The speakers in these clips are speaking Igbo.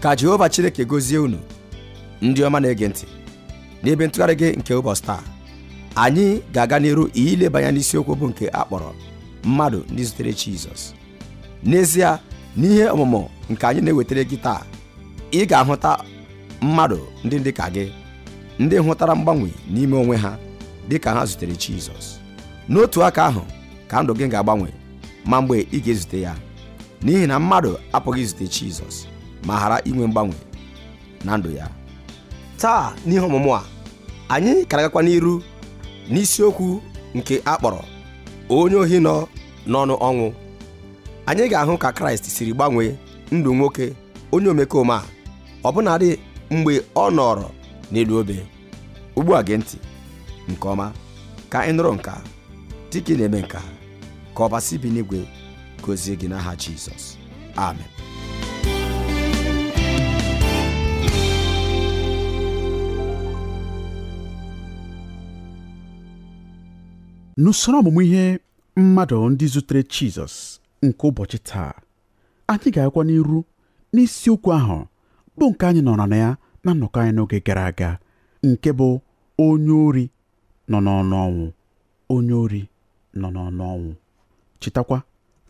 Ka Jehova Chineke gozie unu ndị ọma na-ege ntị. N'ebe ntụgharị gị nke ụbọchị taa, anyị ga-aga n'iru ileba anya n'isiokwu bụ nke a kpọrọ mmadụ ndị zutere Jizọs. N'ezie, n'ihe ọmụmụ nke anyị na-ewetara gị taa, ị ga-ahụta mmadụ ndị dị ka gị, ndị hụtara mgbanwe n'ime onwe ha dị ka ha zutere Jizọs. N'otu aka ahụ ka ndụ gị ga-agbanwe ma mgbe ị ga-ezute ya, n'ihi na mmadụ apụghị izute Jizọs ma ghara inwe mgbanwe na ndụ ya. Taa n'ihe ọmụmụ a, anyị ka agakwa n'iru n'isiokwu nke a kpọrọ onye ohi nọ n'ọnụ ọnwụ. Anyị ga-ahụ ka Kraịst siri gbanwee ndụ nwoke onye omekome a, ọbụnadị mgbe ọ nọrọ n'elu obe. Ugbu a gee ntị nke ọma ka ị nụrụ nka dịka ị na-eme nka, ka Ọbasi bi n'igwe gozie gị n'aha Jizọs. Amen. N'usoro ọmụmụ ihe mmadụ ndị zutere Jizọs nke ụbọchị taa, anyị ga-agakwa n'iru n'isiokwu ahụ bụ nke anyị nọrọ na ya na nnọkọ anyị n'oge gara aga, nke bụ onye ori nọ n'ọnụ ọnwụ. Onye ori nọ n'ọnụ ọnwụ. Chetakwa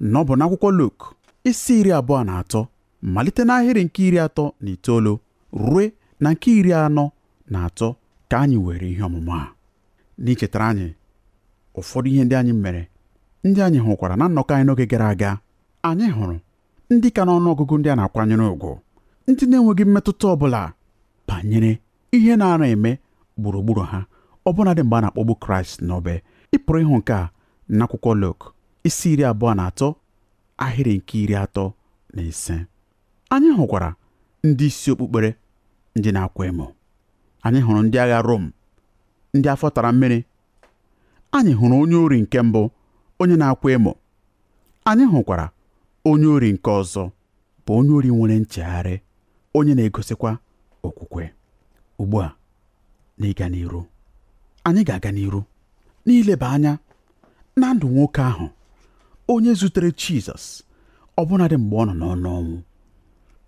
na ọ bụ n'akwụkwọ Luk isi 23 malite n'ahịrị nke 39 ruo na nke 43 ka anyị were ihe ọmụmụ a. N'ichetara anyị ụfọdụ ihe ndị anyị mere, ndị anyị hụkwara na nnọkọ anyị n'oge gara aga, anyị hụrụ ndị ka n'ọnụọgụgụ ndị a na-akwanyere ugwu, ndị na-enweghị mmetụta ọbụla banyere ihe na-ara eme gburugburu ha, ọbụnadị mgbe a na-akpọgbu Kraịst n'obe. Ị pụrụ ịhụ nke a n'akwụkwọ Luk isi 23 ahịrị nke 35. Anyị hụkwara ndị isi okpukpere ndị na-akwa emo. Anyị hụrụ ndị agha Rom, ndị afọ tara mmiri. Anyị hụrụ onye ori nke mbụ, onye na-akwa emo. Anyị hụkwara onye ori nke ọzọ, bụ onye ori nwere nchegharị, onye na-egosikwa okwukwe. Ugbu a, n'ịga n'iru, anyị ga-aga n'iru n'ileba anya na ndụ nwoke ahụ onye zutere Jizọs ọbụnadị mgbe ọ nọ n'ọnụ ọnwụ,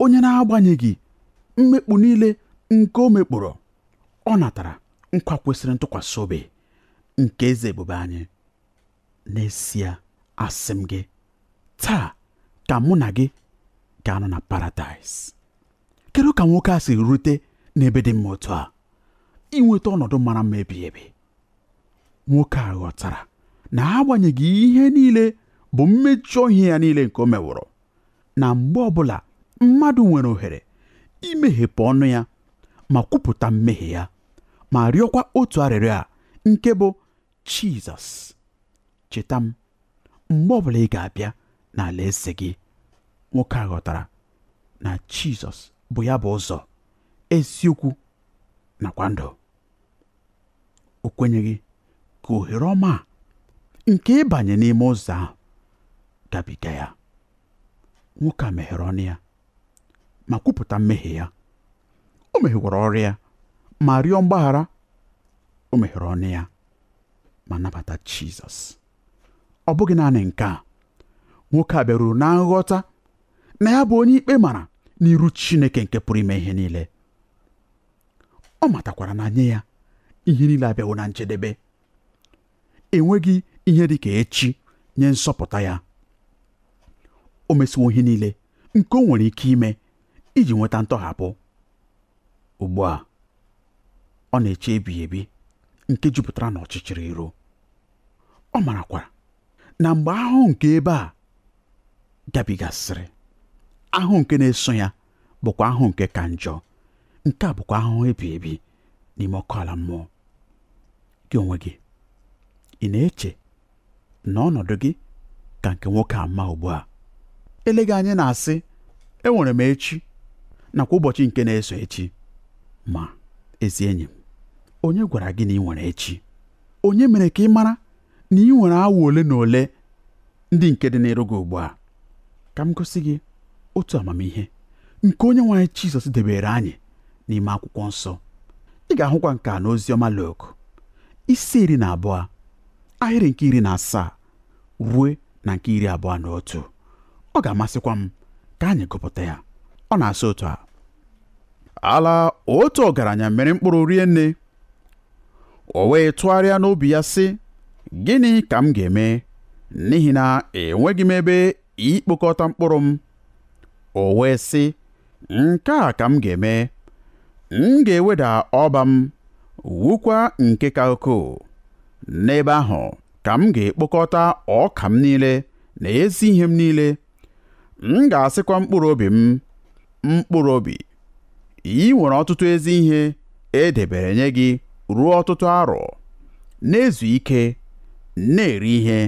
onye na-agbanyeghị mmekpu niile nke o mekpụrụ, ọ natara nkwa kwesịrị ntụkwasị obi nke eze ebube anyị. N'ezie asị m gị, taa ka mụ na gị ga-anọ na paradaịs. Kedu ka nwoke a siri rute n'ebe dị mma otu a, inweta ọnọdụ mara mma ebighị ebi? Nwoke a ghọtara na agbanyeghị ihe niile bụ mmejọ ihe ya niile nke o meworo, na mgbe ọbụla mmadụ nwere ohere imeghepụ ọnụ ya ma kwupụta mmehie ya ma rịọkwa otu arịrịọ a nke bụ, Jizọs, cheta m mgbe ọbụla ị ga-abịa n'ala eze gị. Nwoke a ghọtara na Jizọs bụ ya bụ ụzọ, eziokwu nakwa ndụ. O kwenyeghị ka ohere ọma a nke ịbanye n'ime ụzọ ahụ gabiga ya. Nwoke a meghere ọnụ ya ma kwupụta mmehie ya. O meghekwara ọrụ ya ma rịọ mgbaghara. O meghere ọnụ ya ma nabata Jizọs. Ọ bụghị naanị nke a, nwoke a bịaruru na nghọta na ya bụ onye ikpe mara n'iru Chineke nke pụrụ ime ihe niile. Ọ matakwara na nye ya ihe niile abịawo na njedebe. Enweghị ihe dị ka echi nye nsọpụta ya. O mesiwo ihe niile nke o nwere ike ime iji nweta ntọhapụ. Ugbu a, ọ na-eche ebighị ebi nke jupụtara n'ọchịchịrị iru. Ọ marakwara na mgbe ahụhụ nke ebe a gabigasịrị, ahụhụ nke na-eso ya bụkwa ahụhụ nke ka njọ. Nke a bụkwa ahụhụ ebighị ebi n'ime ọkụ ala mmụọ. Gị onwe gị, ị na-eche na ọnọdụ gị ka nke nwoke a mma ugbu a? Eleghị anyị na-asị, enwere m echi nakwa ụbọchị nke na-eso echi. Ma ezi enyi m, onye gwara gị na ị nwere echi? Onye mere ka ị mara na ị nwere awa ole na ole ndị nke dị n'iru gị ugbu a? Ka m gosi gị otu amamihe nke onye nwe anyị Jizọs debere anyị n'ime akwụkwọ nsọ. Ị ga-ahụkwa nke a n'oziọma Luk isi 12 ahịrị nke 17 ruo na nke 21. Ọ ga-amasịkwa m ka anyị gụpụta ya. Ọ na-asị otu a: Ala otu ọgaranya mere mkpụrụ rie nne. O wee tụgharịa n'obi ya sị, gịnị ka m ga-eme? N'ihi na enweghị m ebe ikpokọta mkpụrụ m. O wee sị, nke a ka m ga-eme. M ga-eweda ọba m, wukwa nke ka ukwuu. N'ebe ahụ ka m ga-ekpokọta ọka m niile na ezi ihe m niile. M ga-asịkwa mkpụrụ obi m, mkpụrụ obi, ị nwere ọtụtụ ezi ihe e debere nye gị ruo ọtụtụ arọ. Na-ezu ike, na-eri ihe,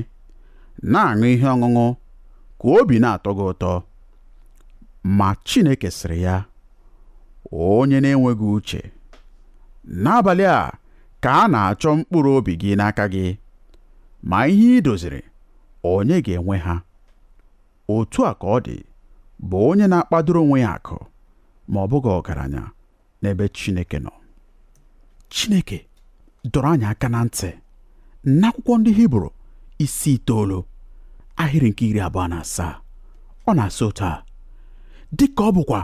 na-aṅụ ihe ọṅụṅụ, ka obi na-atọ gị ụtọ. Ma Chineke sịrị ya, onye na-enweghị uche, n'abalị a ka a na-achọ mkpụrụ obi gị n'aka gị, ma ihe ị doziri, onye ga-enwe ha? Otu a ka ọ dị bụ onye na-akpadoro onwe ya akụ, ma ọ bụghị ọgaranya n'ebe Chineke nọ. Chineke dọrọ anyị aka na ntị n'akwụkwọ ndị Hibru isi 9 ahịrị nke 27. Ọ na-asị otu a, dịka ọ bụkwa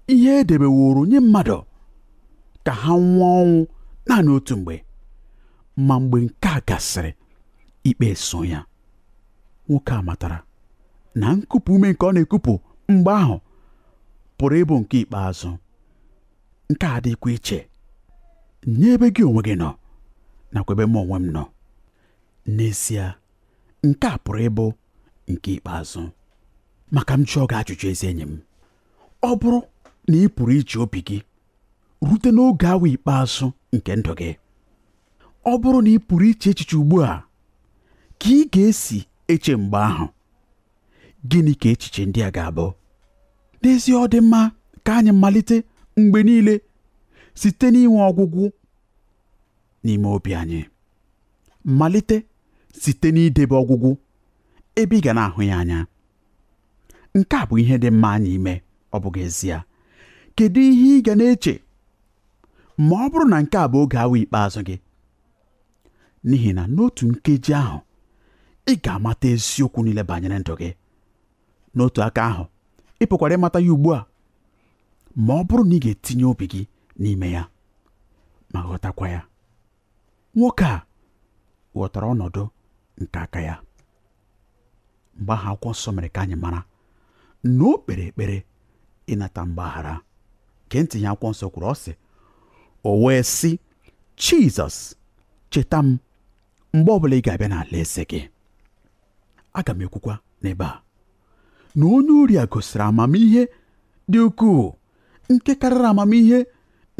ihe edebeworo nye mmadụ ka ha nwụọ ọnwụ naanị otu mgbe, ma mgbe nke a gasịrị ikpe eso ya. Nwoke a matara na nkupụ ume nke ọ na-ekupụ mgbe ahụ pụrụ ịbụ nke ikpeazụ. Nke a dịkwa iche nye ebe gị onwe gị nọ nakwa ebe m onwe m nọ. N'ezie, nke a pụrụ ịbụ nke ikpeazụ. Maka m jụọ gị ajụjụ, ezi enyi m, ọ bụrụ na ị pụrụ iji obi gị rute n'oge awa ikpeazụ nke ndụ gị, ọ bụrụ na ị pụrụ iche echiche ugbu a ka ị ga-esi eche mgbe ahụ, gịnị ka echiche ndị a ga-abụ? N'ezie, ọ dị mma ka anyị malite mgbe niile site n'inwe ọgwụgwụ n'ime obi anyị. Malite site n'idebe ọgwụgwụ ebe ị ga na-ahụ ya anya. Nke a bụ ihe dị mma anyị ime, ọ bụghị ezie? Kedu ihe ị ga na-eche ma ọ bụrụ na nke a bụ oge awa ikpeazụ gị? N'ihi na n'otu nkeji ahụ ị ga-amata eziokwu niile banyere ndụ gị. N'otu aka ahụ, ị pụkwara ịmata ya ugbu a ma ọ bụrụ na ị ga-etinye obi gị n'ime ya ma ghọtakwa ya. Nwoke a ghọtara ọnọdụ nke aka ya. Mgbe ahụ akwụkwọ nsọ mere ka anyị mara na o kpere ekpere ịnata mgbaghara. Gee ntị ihe akwụkwọ nsọ kwuru. Ọ sị, o wee sị, Jizọs, cheta m mgbe ọbụla ị ga-abịa n'ala eze gị. Aga m ekwukwa n'ebe a na onye ori a gosiri amamihe dị ukwuu nke karịrị amamihe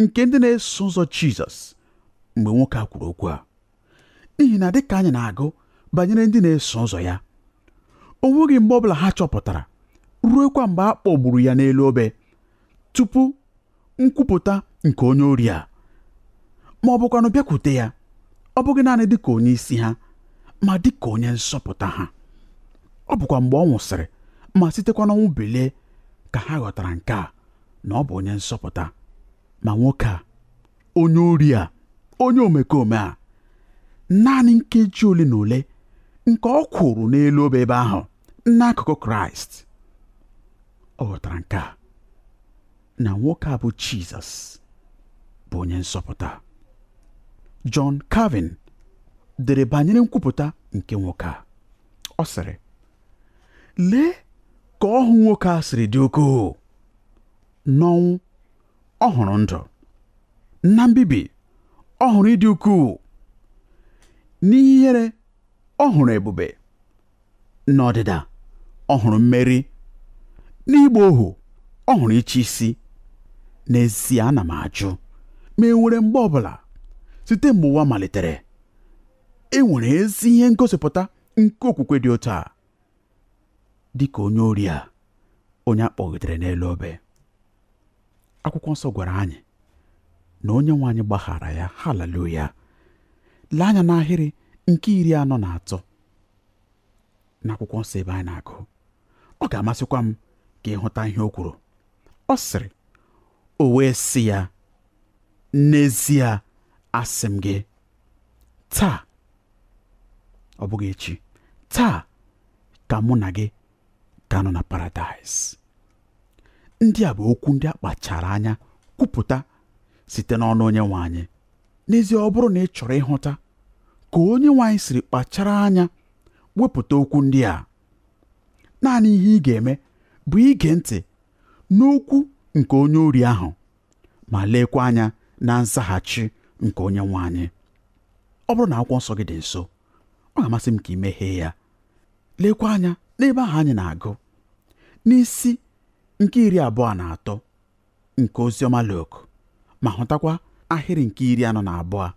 nke ndị na-eso ụzọ Jizọs mgbe nwoke a kwuru okwu a. N'ihi na dịka anyị na-agụ banyere ndị na-eso ụzọ ya, o nweghị mgbe ọbụla ha chọpụtara ruekwa mgbe a kpọgburu ya n'elu obe tupu nkwupụta nke onye ori a, ma ọ bụkwanụ bịakwute ya, ọ bụghị naanị dịka onye isi ha, ma dịka onye nzọpụta ha. Ọ bụkwa mgbe ọ nwụsịrị ma sitekwa n'ọnwụ bilie ka ha ghọtara nke a, na ọ bụ onye nzọpụta. Ma nwoke a, onye ori a, onye omekome a, naanị nkeji ole na ole nke ọ kwụrụ n'elu obe ebe ahụ n'akụkụ Kraịst, ọ ghọtara nke a, na nwoke a bụ Jizọs bụ onye nzọpụta. John Calvin dere banyere nkwupụta nke nwoke a. Ọ sịrị, lee ka ọhụ nwoke a sịrị dị ukwuu. N'ọnwụ ọ hụrụ ndụ, na mbibi ọ hụrụ ịdị ukwuu, n'ihere ọ hụrụ ebube, n'ọdịda ọ hụrụ mmeri, n'ịgba ohu ọ hụrụ ịchị isi. N'ezie, ana m ajụ ma e nwere mgbe ọbụla site mgbe ụwa malitere e nwere ezi ihe ngosipụta nke okwukwe dị otu a, dịka onye ori a, onye akpọgidere n'elu obe. Akwụkwọ nsọ gwara anyị na onye nwe anyị gbaghara ya. Haleluya! Lee anya n'ahịrị nke 43 n'akwụkwọ nsọ ebe anyị na-agụ. Ọ ga-amasịkwa m ka ị hụta ihe o kwuru. Ọ sịrị, o wee sị ya, n'ezie asị m gị, taa, ọ bụghị echi, taa ka mụ na gị ga-anọ na paradaịs. Ndị a bụ okwu ndị a kpachara anya kwupụta site n'ọnụ onye nwe anyị. N'ezie, ọ bụrụ na ị chọrọ ịhụta ka onye nwe anyị siri kpachara anya wepụta okwu ndị a, naanị ihe ị ga-eme bụ ige ntị n'okwu nke onye ori ahụ ma leekwa anya na nzaghachi nke onye nwe anyị. Ọ bụrụ na akwụkwọ nsọ gị dị nso, ọ ga-amasị m ka ị meghee ya, leekwa anya n'ebe ahụ anyị na-agụ n'isi nke 23 nke oziọma Luk, ma hụtakwa ahịrị nke 42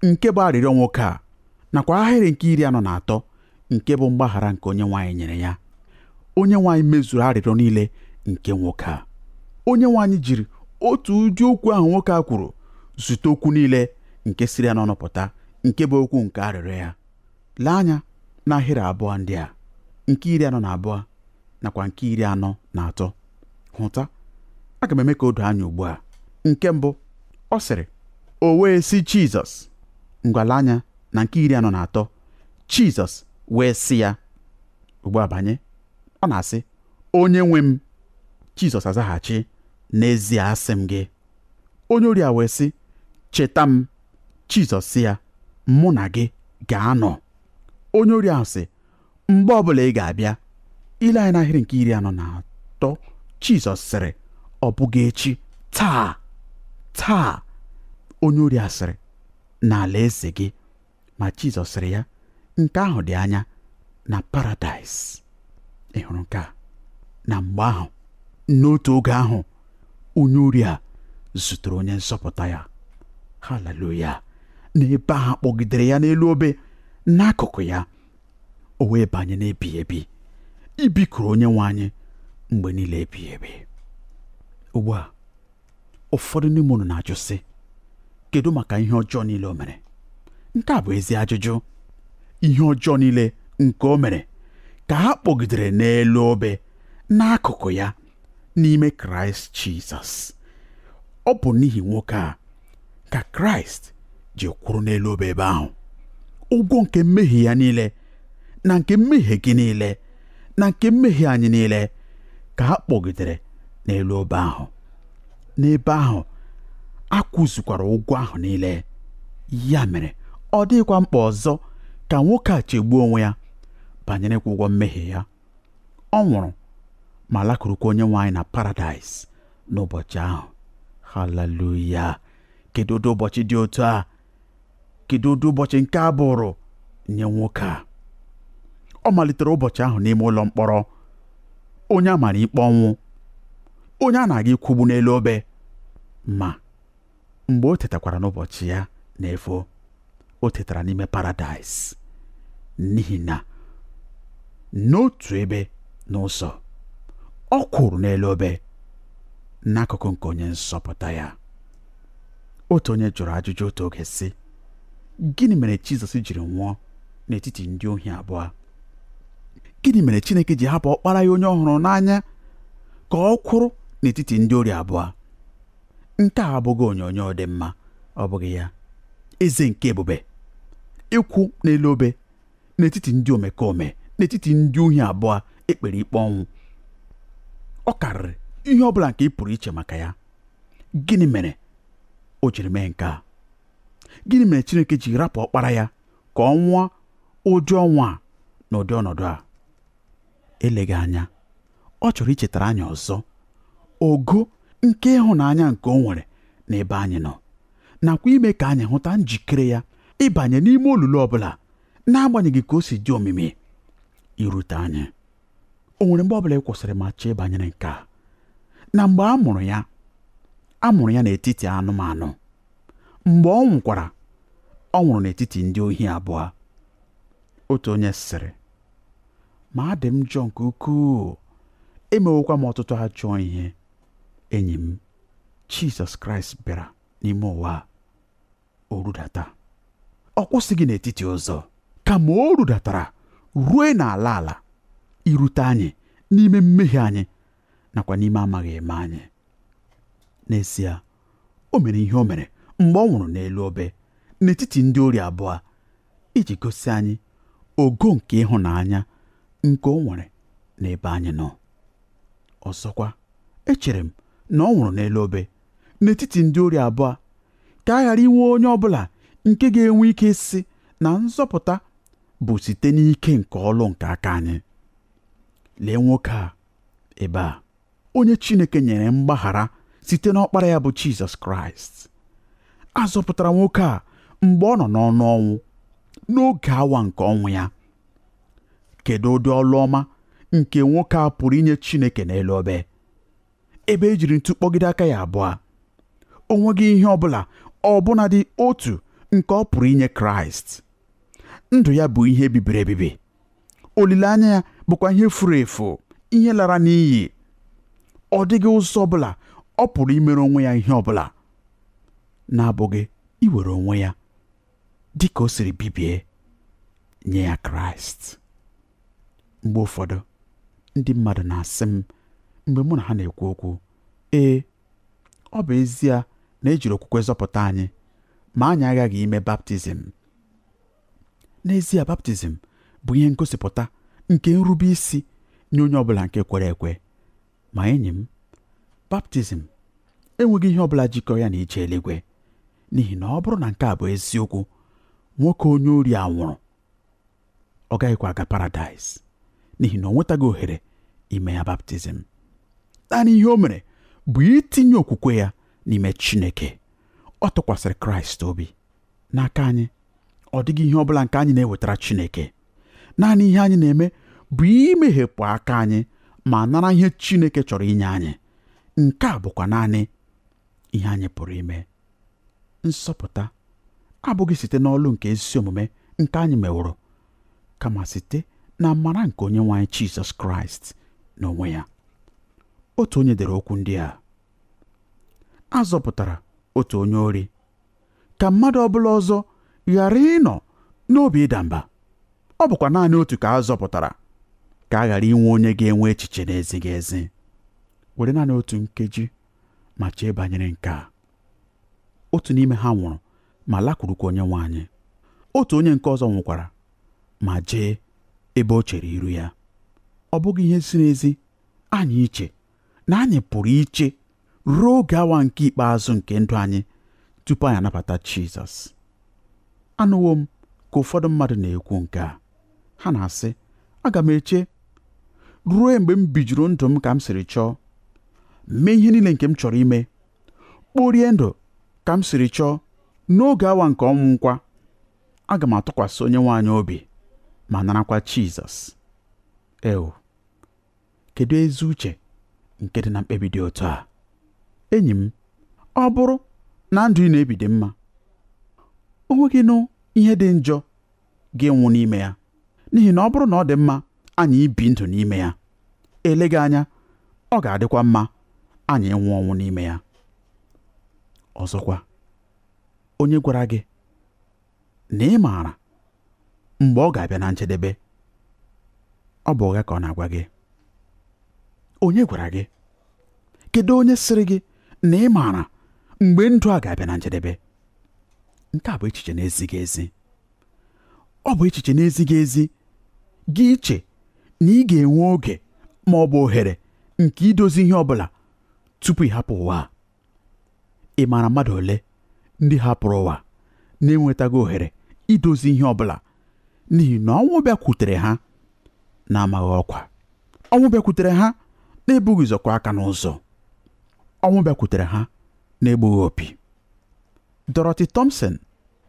nke bụ arịrịọ nwoke a, nakwa ahịrị nke 43 nke bụ mgbaghara nke onye nwaanyị nyere ya. Onye nwaanyị mezuru arịrịọ niile nke nwoke a. Onye nwaanyị jiri otu ụdị okwu ahụ nwoke a kwuru zute okwu niile nke siri ya n'ọnụ pụta, nke bụ okwu nke arịrịọ ya. Lee anya n'ahịrị abụọ ndị a, nke 42 nakwa nke 43. Hụta, aga m eme ka o doo anya ugbu a. Nke mbụ, ọ sịrị, o wee sị Jizọs. Ngwala anya na nke 43, Jizọs wee sị ya. Ugbu a banye, ọ na-asị, onye nwe m. Jizọs azaghachi, n'ezie asị m gị. Onye ori a wee sị, cheta m. Jizọs sị ya, mụ na gị ga-anọ. Onye ori ahụ sị, mgbe ọbụla ị ga-abịa. Ile anyị n'ahịrị nke 43, Jizọs sịrị, ọ bụghị echi, taa, taa. Onye ori a sịrị, n'ala eze gị. Ma Jizọs sịrị ya, nke ahụ dị anya, na paradaịs. Ị hụrụ nke a? Na mgbe ahụ, n'otu oge ahụ, onye ori a zutere onye nzọpụta ya. Haleluya! N'ebe ahụ kpọgidere ya n'elu obe n'akụkụ ya, o wee banye n'ebighị ebi, ibikuru onye nwe anyị mgbe niile ebighị ebi. Ugbu a, ụfọdụ n'ime unu na-ajụ sị, kedu maka ihe ọjọọ niile o mere? Nke a bụ ezi ajụjụ. Ihe ọjọọ niile nke o mere ka ha kpọgidere n'elu obe n'akụkụ ya n'ime Kraịst Jizọs. Ọ bụ n'ihi nwoke a ka Kraịst ji kwụrụ n'elu obe ebe ahụ. Ụgwọ nke mmehie ya niile na nke mmehie gị niile na nke mmehie anyị niile ka ha kpọgidere n'elu obe ahụ. N'ebe ahụ a kwụzikwara ụgwọ ahụ niile. Ya mere, ọ dịghịkwa mkpa ọzọ ka nwoke a chegbuo onwe ya banyere ịkwụ ụgwọ mmehie ya. Ọ nwụrụ ma lakurukwa onye nwe anyị na paradaịs n'ụbọchị ahụ. Haleluya! Kedu ụdị ụbọchị dị otu a? Kedu ụdị ụbọchị nke a bụrụ nye nwoke a? Ọ malitere ụbọchị ahụ n'ime ụlọ mkpọrọ, onye a mara ikpe ọnwụ, onye a na-aga ikwugbu n'elu obe. Ma mgbe o tetakwara n'ụbọchị ya na-efo, o tetara n'ime paradaịs, n'ihi na n'otu ebe n'ụzọ, ọ kwụrụ n'elu obe n'akụkụ nke onye nzọpụta ya. Otu onye jụrụ ajụjụ otu oge sị, gịnị mere Jizọs jiri nwụọ n'etiti ndị ohi abụọ? Gịnị mere Chineke ji hapụ ọkpara ya onye ọ hụrụ n'anya ka ọ kwụrụ n'etiti ndị ori abụọ? Nke a abụghị onyonyo dị mma, ọ bụghị ya. Eze nke ebube ịkwụ n'elu obe n'etiti ndị omekome, n'etiti ndị ohi abụọ ekpere ikpe ọnwụ, ọ karịrị ihe ọ bụla nke ị pụrụ iche maka ya. Gịnị mere o jiri mee nke a? Gịnị mere Chineke ji rapụ ọkpara ya ka ọ nwụọ ụdị ọnwụ a na ụdị ọnọdụ a? Eleghị anya, ọ chọrọ ichetara anyị ọzọ ogo nke ịhụnanya nke o nwere n'ebe anyị nọ, nakwa ime ka anyị hụta njikere ya ịbanye n'ime olulu ọbụla, n'agbanyeghị ka o si dị omimi irute anyị. O nwere mgbe ọbụla ị kwụsịrị ma chee banyere nke a? Na mgbe a mụrụ ya, a mụrụ ya n'etiti anụmanụ. Mgbe ọ nwụkwara, ọ nwụrụ n'etiti ndị ohi abụọ. Otu onye sịrị, ma adị m njọ nke ukwuu, emewokwa m ọtụtụ ajọ ihe. Enyi m, Jizọs Kraịst bịara n'ime ụwa, o rudata. Ọ kwụsịghị n'etiti ụzọ, kama o rudatara ruo n'ala ala irute anyị n'ime mmehie anyị nakwa n'ime amaghị eme anyị. N'ezie, o mere ihe o mere mgbe ọ nwụrụ n'elu obe n'etiti ndị ori abụọ iji gosi anyị ogo nke ịhụnanya nke o nwere n'ebe anyị nọ. Ọzọkwa, Echere m na ọ nwụrụ n'elu obe n'etiti ndị ori abụọ, ka a ghara inwe onye ọbụla nke ga-enwe ike ịsị na nzọpụta bụ site n'ike nke ọlụ nke aka anyị. Lee nwoke a ebe a, onye Chineke nyere mgbaghara site n'ọkpara ya bụ Jizọs Kraịst. A zọpụtara nwoke a mgbe ọ nọ n'ọnụ ọnwụ, n'oge awa nke ọnwụ ya. Kedu ụdị ọlụ ọma nke nwoke a pụrụ inye Chineke n'elu obe, ebe e jiri ntu kpọgide aka ya abụọ? O nweghị ihe ọbụla, ọbụnadị otu, nke ọ pụrụ inye Kraịst. Ndụ ya bụ ihe bibiri ebibi, olileanya ya bụkwa ihe furu efu, ihe lara n'iyi. Ọ dịghị ụzọ ọbụla ọ pụrụ imere onwe ya ihe ọbụla na-abụghị iwere onwe ya dị ka o siri bibie nye ya Kraịst. Mgbe ụfọdụ ndị mmadụ na-asị m mgbe mụ na ha na-ekwu okwu, ee, ọ bụ ezie na ejiri okwukwe zọpụta anyị, ma anyị aghaghị ime baptizim. N'ezie, baptizim bụ ihe ngosipụta nke nrube isi nye onye ọbụla nke kwere ekwe. Ma enyi m, baptizim enweghị ihe ọbụla jikọ ya na ije eluigwe, n'ihi na ọ bụrụ na nke a bụ eziokwu, nwoke onye ori a nwụrụ, ọ gaghịkwa aga paradaịs, n'ihi na ọ nwetaghị ohere ime ya baptizim. Naanị ihe o mere bụ itinye okwukwe ya n'ime Chineke. Ọ tụkwasịrị Kraịst obi. N'aka anyị, ọ dịghị ihe ọbụla nke anyị na-ewetara Chineke. Naanị ihe anyị na-eme bụ imeghepụ aka anyị ma nara ihe Chineke chọrọ inye anyị. Nke a bụkwa naanị ihe anyị pụrụ ime. Nsọpụta abụghị site n'ọlụ nke ezi omume nke anyị meworo, kama site na amara nke Onyenwe anyị Jizọs Kraịst n'onwe ya. Otu onye dere okwu ndị a: a zọpụtara otu onye ori ka mmadụ ọbụla ọzọ ghara ịnọ n'obi ịda mba. Ọ bụkwa naanị otu ka a zọpụtara, ka a ghara inwe onye ga-enwe echiche na-ezighị ezi. Were naanị otu nkeji ma chee banyere nke a. Otu n'ime ha nwụrụ ma lakwurukwa Onyenwe anyị. Otu onye nke ọzọ nwụkwara ma jee ebe o chere iru ya. Ọ bụghị ihe ziri ezi anyị iche na anyị pụrụ iche ruo oge awa nke ikpeazụ nke ndụ anyị tupu anyị anabata Jizọs. Anụwo m ka ụfọdụ mmadụ na-ekwu nke a. Ha na-asị, aga m eche ruo mgbe m bijuru ndụ m ka m siri chọọ, mee ihe niile nke m chọrọ ime, kporie ndụ ka m siri chọọ. N'oge awa nke ọnwụ nkwa, aga m atụkwasị Onyenwe anyị obi ma narakwa Jizọs. Eo, kedu ezi uche nke dị na mkpebi dị otu a? Enyi m, ọ bụrụ na ndụ ị na-ebi dị mma, o nweghị nụ ihe dị njọ gị nwụ n'ime ya, n'ihi na ọ bụrụ na ọ dị mma anyị ibi ndụ n'ime ya, eleghị anya ọ ga-adịkwa mma anyị ịnwụ ọnwụ n'ime ya. Ọzọkwa, onye gwara gị na ị maara mgbe ọ ga-abịa na njedebe? Ọ bụ ụgha ka ọ na-agwa gị. Onye gwara gị? Kedu onye sịrị gị na ị maara mgbe ndụ a ga-abịa na njedebe? Nke a bụ echiche na-ezighị ezi. Ọ bụ echiche na-ezighị ezi gị iche na ị ga-enwe oge ma ọ bụ ohere nke idozi ihe ọ bụla tupu ị hapụ ụwa. Ị maara mmadụ ole ndị hapụrụ ụwa na-enwetaghị ohere idozi ihe ọ bụla n'ihi na ọnwụ bịakwutere ha na-amaghị ọkwa. Ọnwụ bịakwutere ha na-ebughị ụzọkwa aka n'ụzọ. Ọnwụ bịakwutere ha na-egbughị opi. Dorothy Thompson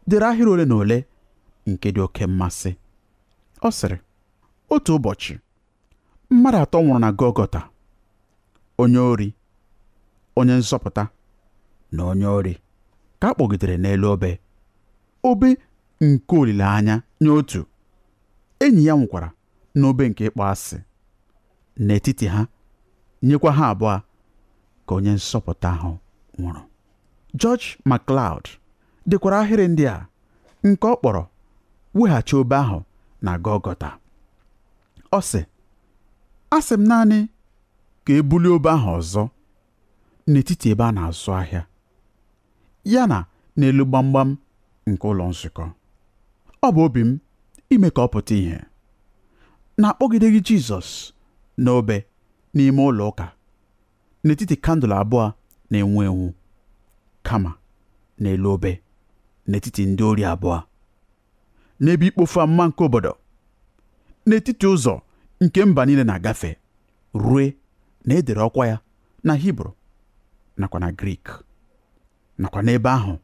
dere ahịrị ole na ole nke dị oke mmasị. Ọ sịrị, otu ụbọchị mmadụ atọ nwụrụ na Gọgọta: onye ori, onye nzọpụta na onye ori, ka a kpọgidere n'elu obe. Obe nke olileanya nye otu enyi ya nwụkwara n'obe nke ịkpọ asị. N'etiti ha, nyekwa ha abụọ, ka onye nzọpụta ahụ nwụrụ. George MacLeod dekwara ahịrị ndị a nke ọ kpọrọ weghachi obe ahụ na Gọgọta. Ọ sị, asị m naanị ka e bulie obe ahụ ọzọ n'etiti ebe a na-azụ ahịa, ya na n'elu gbamgbam nke ụlọ nzukọ. Ọ bụ obi m ime ka ọ pụta ìhè na-akpọgideghị Jizọs n'obe n'ime ụlọ ụka, n'etiti kandụl abụọ na-enwu enwu, kama n'elu obe n'etiti ndị ori abụọ, n'ebe ikpofu amụma nke obodo, n'etiti ụzọ nke mba niile na-agafe, rue na edere ọkwa ya na Hibru nakwa na Grik, nakwa n'ebe ahụ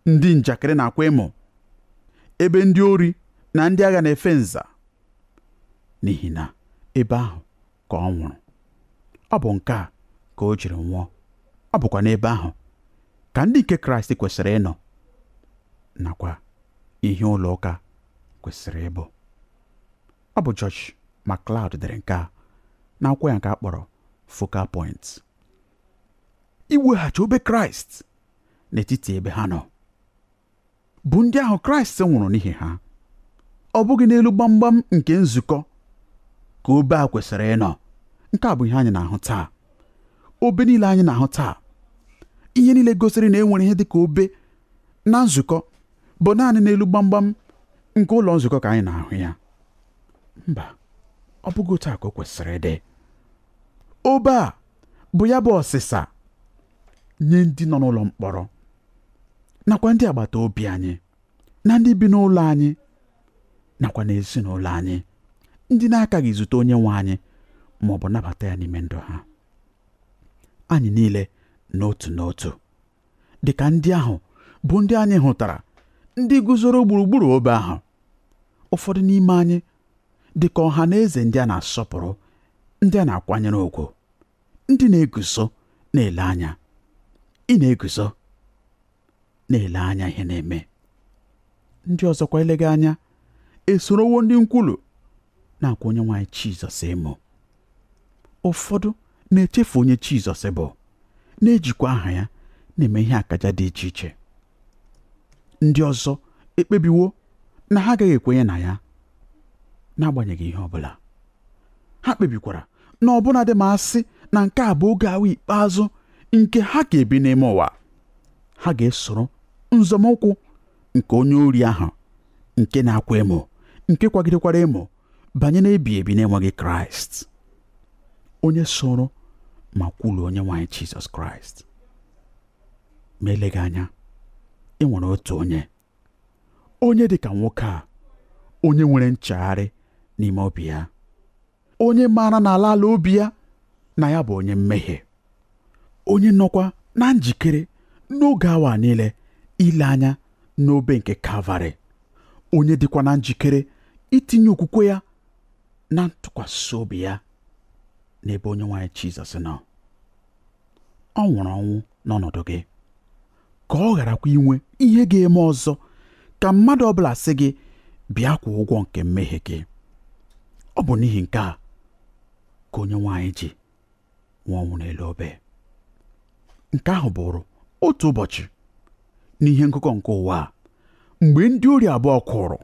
ndị njakịrị na-akwa emo, ebe ndị ori na ndị agha na-efe nza, n'ihi na ebe ahụ ka ọ nwụrụ. Ọ bụ nke a ka o jiri nwụọ. Ọ bụkwa n'ebe ahụ ka ndị nke Kraịst kwesịrị ịnọ, nakwa ihe ụlọ ụka kwesịrị ịbụ. Ọ bụ George MacLeod dere nke a n'akwụkwọ ya nke a kpọrọ Focal Point. Iweghachi obe Kraịst n'etiti ebe ha nọ bụ ndị ahụ Kraịst nwụrụ n'ihi ha. Ọ bụghị n'elu gbamgbam nke nzukọ ka obe a kwesịrị ịnọ. Nke a bụ ihe anyị na-ahụ taa. Obe niile anyị na-ahụ taa, ihe niile gosiri na e nwere ihe dị ka obe na nzukọ, bụ naanị n'elu gbamgbam nke ụlọ nzukọ ka anyị na-ahụ ya. Mba, ọ bụghị otu a ka o kwesịrị ịdị. Obe a bụ ya bụ ọsịsa nye ndị nọ n'ụlọ mkpọrọ, nakwa ndị agbata obi anyị, na ndị bi n'ụlọ anyị, nakwa n'ezinụlọ anyị, ndị na-akaghị zute onye nwe anyị ma ọ bụ nabata ya n'ime ndụ ha. Anyị niile n'otu n'otu dị ka ndị ahụ bụ ndị anyị hụtara, ndị guzoro gburugburu obe ahụ. Ụfọdụ n'ime anyị dị ka ọha na eze ndị a na-asọpụrụ, ndị a na-akwanyere ugwu, ndị na-eguzo na-ele anya. Ị na-eguzo na-ele anya ihe na-eme. Ndị ọzọkwa eleghị anya esorowo ndị nkwulu na-akwa onye nwaanyị Jizọs emo. Ụfọdụ na-echefu onye Jizọs bụ, na-ejikwa aha ya na-eme ihe akaja dị iche iche. Ndị ọzọ ekpebiwo na ha agaghị ekwenye na ya n'agbanyeghị ihe ọbụla. Ha kpebikwara na ọbụna dị ma asị na nke a bụ oge awa ikpeazụ nke ha ga-ebi n'ime ụwa, ha ga-esoro nzọmụkwụ nke onye ori ahụ nke na-akwa emo, nke kwagidekwara emo banye n'ebi ebi na-enweghị Kraịst, onye soro ma kwuluo onye nwaanyị Jizọs Kraịst. Ma eleghị anya ị nwere otu onye dị ka nwoke a, onye nwere nchegharị n'ime obi ya, onye maara n'ala ala obi ya na ya bụ onye mmehie, onye nọkwa na njikere n'oge awa niile ile anya n'obe nke Kalvarị, onye dịkwa na njikere itinye okwukwe ya na ntụkwasị obi ya n'ebe onye nwaanyị Jizọs nọ. Ọ nwụrụ ọnwụ n'ọnọdụ gị, ka ọ gharakwa inwe ihe ga-eme ọzọ ka mmadụ ọbụla sị gị bịa kwụọ ụgwọ nke mmehie gị. Ọ bụ n'ihi nke a ka onye nwaanyị ji nwụọ ọnwụ n'elu obe. Nke ahụ bụrụ otu ụbọchị n'ihe ngụkọ nke ụwa a, mgbe ndị ori abụọ kwụrụ,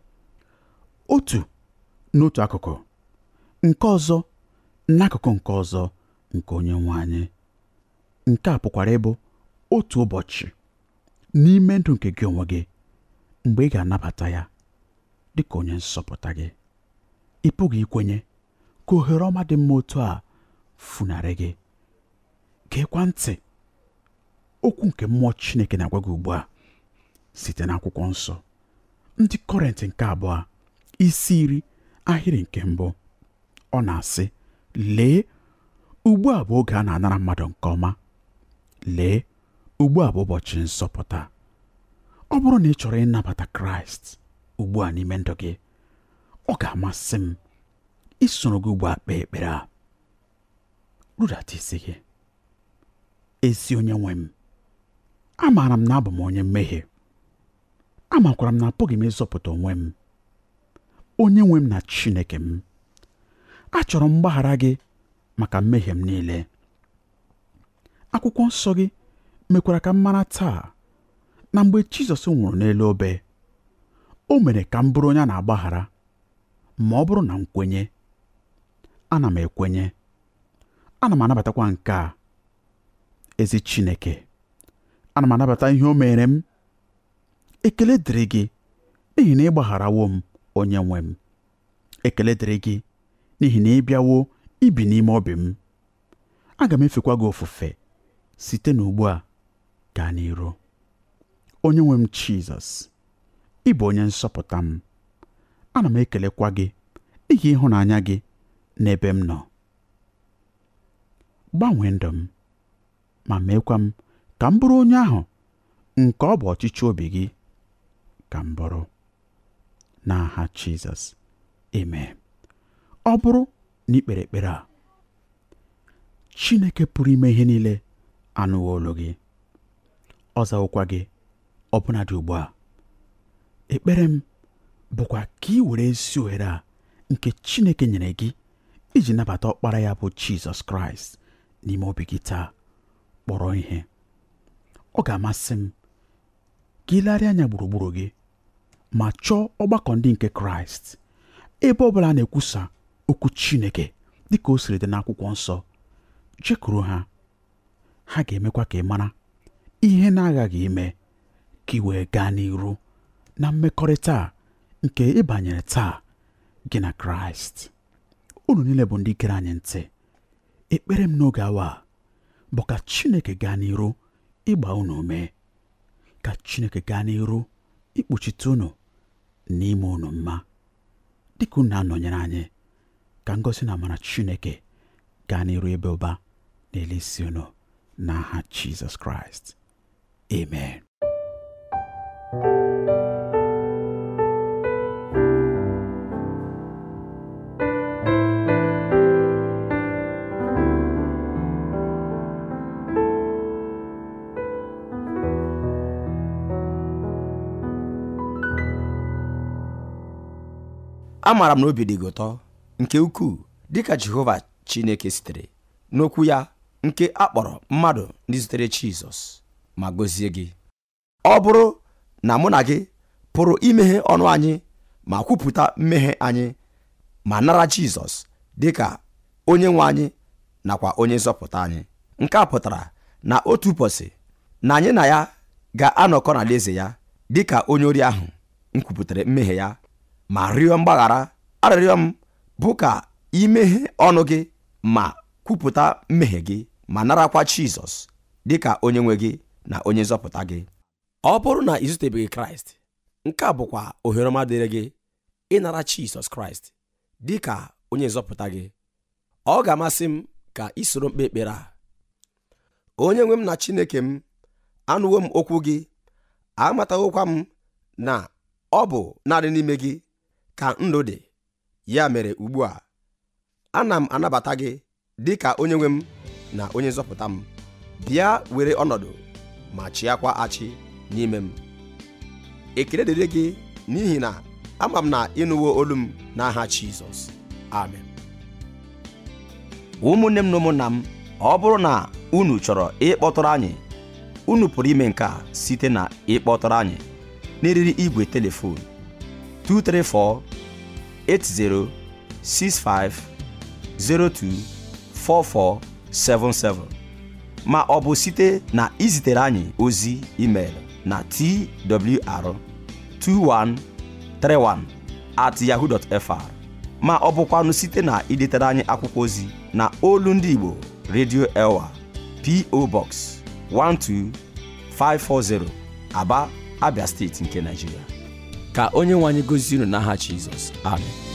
otu n'otu akụkụ, nke ọzọ n'akụkụ nke ọzọ nke onye nwe anyị. Nke a pụkwara ịbụ otu ụbọchị n'ime ndụ nke gị onwe gị, mgbe ị ga-anabata ya dị ka onye nzọpụta gị. Ị pụghị ikwenye ka ohere ọma dị mma otu a funarị gị. Geekwa ntị okwu nke mmụọ Chineke na-agwa gị ugbu a site n'akwụkwọ nsọ. Ndị Kọrịntị nke 2 isi 10 ahịrị nke 1, ọ na-asị, lee, ugbu a bụ oge a na-anara mmadụ nke ọma. Lee, ugbu a bụ ụbọchị nzọpụta. Ọ bụrụ na ị chọrọ ịnabata Kraịst ugbu a n'ime ndụ gị, ọ ga-amasị m isoro gị ugbu a kpee ekpere a. Rudata isi gị. Ezi onye nwe m, amaara m na abụ m onye mmehie. Amakwara m na apụghị m ịzọpụta onwe m. Onye nwe m na Chineke m, achọrọ m mgbaghara gị maka mmehie m niile. Akwụkwọ nsọ gị mekwara ka m mara taa na mgbe Jizọs nwụrụ n'elu obe, o mere ka m bụrụ onye a na-agbaghara ma ọ bụrụ na m kwenye. Ana m ekwenye, ana m anabatakwa nke a. Ezi Chineke, ana m anabata ihe o mere m. Ekele dịrị gị n'ihi na ị gbagharawo m, onye nwe m. Ekele dịrị gị n'ihi na ị bịawo ibi n'ime obi m. Aga m efekwa gị ofufe site n'ugbu a gaa n'iru. Onye nwe m Jizọs, ị bụ onye nzọpụta m. Ana m ekelekwa gị n'ihi ịhụnanya gị n'ebe m nọ. Gbanwee ndụ m ma meekwa m ka m bụrụ onye ahụ nke ọ bụ ọchịchị obi gị ka m bụrụ. N'aha Jizọs, amen. Ọ bụrụ na ị kpere ekpere a, Chineke pụrụ ime ihe niile anụwo olu gị, ọ zawokwa gị ọbụna dị ugbu a. Ekpere m bụkwa ka ị were ezi ohere a nke Chineke nyere gị iji nabata ọkpara ya bụ Jizọs Kraịst n'ime obi gị taa kpọrọ ihe. Ọ ga-amasị m ka ị legharịa anya gburugburu gị ma chọọ ọgbakọ ndị nke Kraịst ebe ọ bụla a na-ekwusa okwu Chineke dịka o siri dị n'akwụkwọ nsọ. Jekwuru ha, ha ga-emekwa ka ị mara ihe na-aghaghị ime ka ị wee gaa n'iru na mmekọrịta a nke ị banyere taa gị na Kraịst. Unu niile bụ ndị gere anyị ntị, ekpere m n'oge awa a bụ ka Chineke gaa n'iru ịgba unu ume, ka Chineke gaa n'iru ikpuchite unu n'ime unu mma dịka unu na-anọnyere anyị. Ka ngọzi na amara Chineke gaa n'iru ebe ụba n'elu isi unu n'aha Jizọs Kraịst, amen. Amaara m na obi dị gị ụtọ nke ukwuu dịka Jehova Chineke sitere n'okwu ya nke a kpọrọ mmadụ ndị zutere Jizọs ma gọzie gị. Ọ bụrụ na mụ na gị pụrụ imeghe ọnụ anyị ma kwupụta mmehie anyị ma nara Jizọs dịka onye nwe anyị nakwa onye nzọpụta anyị, nke a pụtara na otu ụbọchị na anyị na ya ga-anọkọ n'alaeze ya dịka onye ori ahụ m kwupụtara mmehie ya ma rịọ mgbaghara. Arịrịọ m bụ ka imeghe ọnụ gị ma kwupụta mmehie gị ma narakwa Jizọs dịka onye nwe gị na onye nzọpụta gị. Ọ bụrụ na ị zutebeghị Kraịst, nke a bụkwa ohere ọma dịrị gị ịnara Jizọs Kraịst dịka onye nzọpụta gị. Ọ ga-amasị m ka ị soro mkpe ekpere a. Onye nwe m na Chineke m, anụwo m okwu gị, amatawokwa m na ọ bụ naanị n'ime gị ka ndụ dị. Ya mere ugbu a, ana m anabata gị dị ka onye nwe m na onye nzọpụta m. Bịa were ọnọdụ ma chịakwa achị n'ime m. Ekele dịrị gị n'ihi na ama m na ịnụwo olu m n'aha Jizọs. Amen. Ụmụnne m na ụmụnna m, ọ bụrụ na unu chọrọ ịkpọtụrụ anyị, unu pụrụ ime nke a site na ịkpọtụrụ anyị n'eriri igwe telefon 234 80 65 02 4477 ma ọ bụ site na izitere anyị ozi email na twr2131@yahoo.fr ma ọ bụkwanụ site na idetere anyị akwụkwọ ozi na Olu Ndị Igbo Radio Elwa, P.O. Box 12540, Aba, Abia Steeti nke Nigeria. Ka onye nwe anyị gozie unu n'aha Jizọs. Amen.